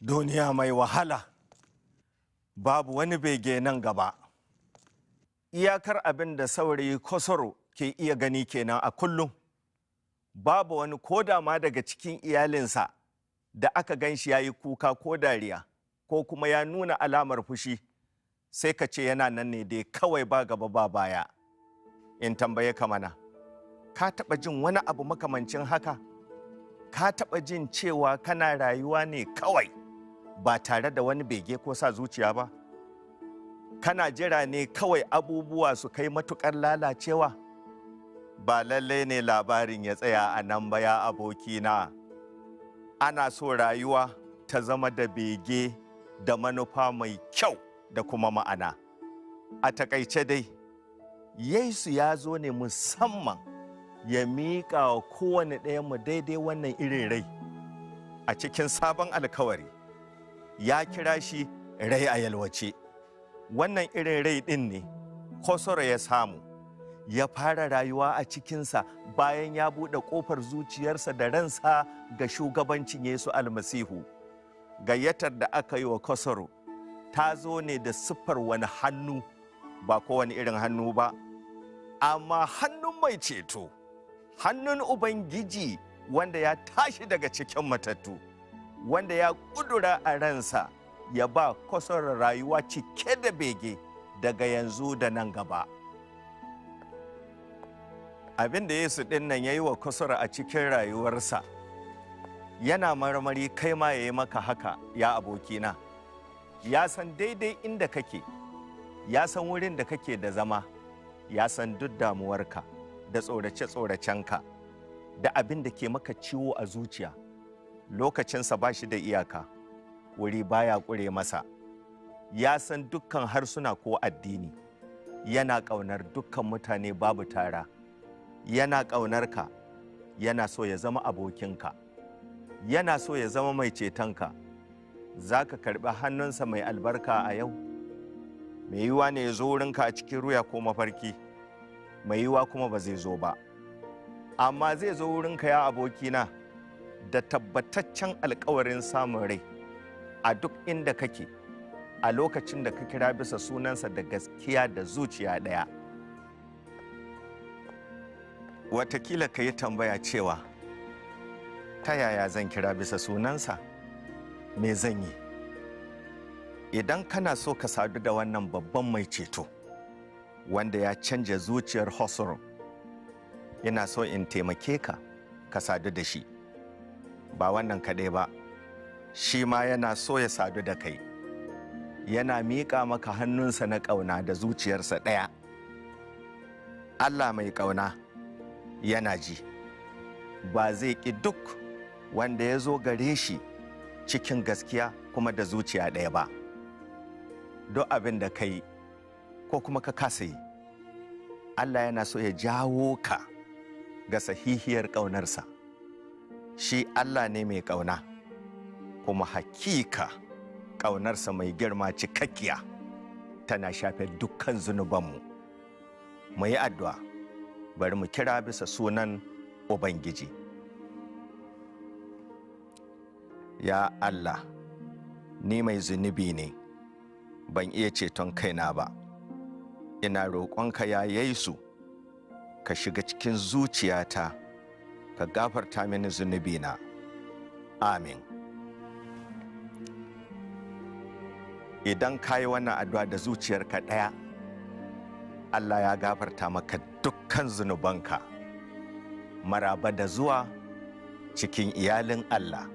Duniya mai wahala, babu wani bege nan gaba. Iyakar abin da saurayi Kosoro ke iya gani kenan a kullum. Babu wani koda ma daga cikin iyalinsa da aka gan shi ya yi kuka ko dariya ko kuma ya nuna alamar fushi, sai ka ce yana nan ne dai kawai ba gaba ba baya. In tambaye ka mana, ka taɓa jin wani abu makamancin haka? Ka taɓa jin cewa kana rayuwa ne kawai ba tare da wani bege ko sa zuciya ba? Kana jira ne kawai abubuwa su kai matuƙar lalacewa? Ba lallai ne labarin ya tsaya a nan ba, ya abokina. Ana so rayuwa ta zama da bege da manufa mai kyau da kuma ma'ana. A takaice dai, Yesu ya zo ne musamman ya miƙa wa kowane ɗayanmu daidai wannan irin rai. A cikin sabon alkawari, ya kira shi rai a yalwace. Wannan irin rai ɗin ne Kosoro ya samu, ya fara rayuwa a cikinsa bayan ya buɗe ƙofar zuciyarsa da ransa ga shugabancin Yesu Almasihu. Gayyatar da aka yi wa Kosoro ta zo ne da siffar wani hannu, ba kowane irin hannu ba, amma hannun mai ceto, hannun Ubangiji wanda ya tashi daga cikin matattu, wanda ya ƙudura a ransa ya ba Kosoro rayuwa cike da bege daga yanzu da nan gaba. Abin da Yesu ɗin nan ya yi wa Kosoro a cikin rayuwarsa, yana marmari kai ma ya yi maka haka, ya abokina. Ya san daidai inda kake, ya san wurin da kake da zama, ya san duk damuwarka da tsorace-tsoracenka da abin da ke maka ciwo a zuciya. Lokacinsa ba shi da iyaka, wuri baya ƙure masa. Ya san dukkan harsuna ko addini, yana ƙaunar dukkan mutane babu tara. Yana ƙaunar ka, yana so ya zama abokinka, yana so ya zama mai cetonka. Za ka karɓi hannunsa mai albarka a yau? Mai yiwuwa ne ya zo wurinka a cikin ruya ko mafarki, mai yiwuwa kuma ba zai zo ba. Amma zai zo wurinka, ya abokina, da tabbataccen alkawarin samun rai a duk inda kake, a lokacin da ka kira bisa sunansa da gaskiya da zuciya ɗaya. Watakila ka yi tambaya cewa, ta yaya zan kira bisa sunansa? Me zan yi? Idan kana so ka sadu da wannan babban mai ceto wanda ya canja zuciyar Hosoro, ina so in taimake ka ka sadu da shi. Ba wannan kaɗai ba, shi ma yana so ya sadu da kai. Yana miƙa maka hannunsa na ƙauna da zuciyarsa ɗaya. Allah mai ƙauna yana ji, ba zai ƙi duk wanda ya zo gare shi cikin gaskiya kuma da zuciya ɗaya ba. Duk abin da ka yi ko kuma ka kasa yi, Allah yana so ya jawo ka ga sahihiyar ƙaunarsa. Shi Allah ne mai ƙauna, kuma hakika ƙaunarsa mai girma cikakkiya tana shafe dukkan zunubanmu. Mu yi addu'a, bari mu kira bisa sunan Ubangiji. Ya Allah, ni mai zunubi ne, ban iya ceton kaina ba. Ina roƙonka, ya Yesu, ka shiga cikin zuciyata, ka gafarta mini zunubina. Amin. Idan ka yi wannan addu'a da zuciyarka ɗaya, Allah ya gafarta maka dukkan zunubanka. Maraba da zuwa cikin iyalin Allah.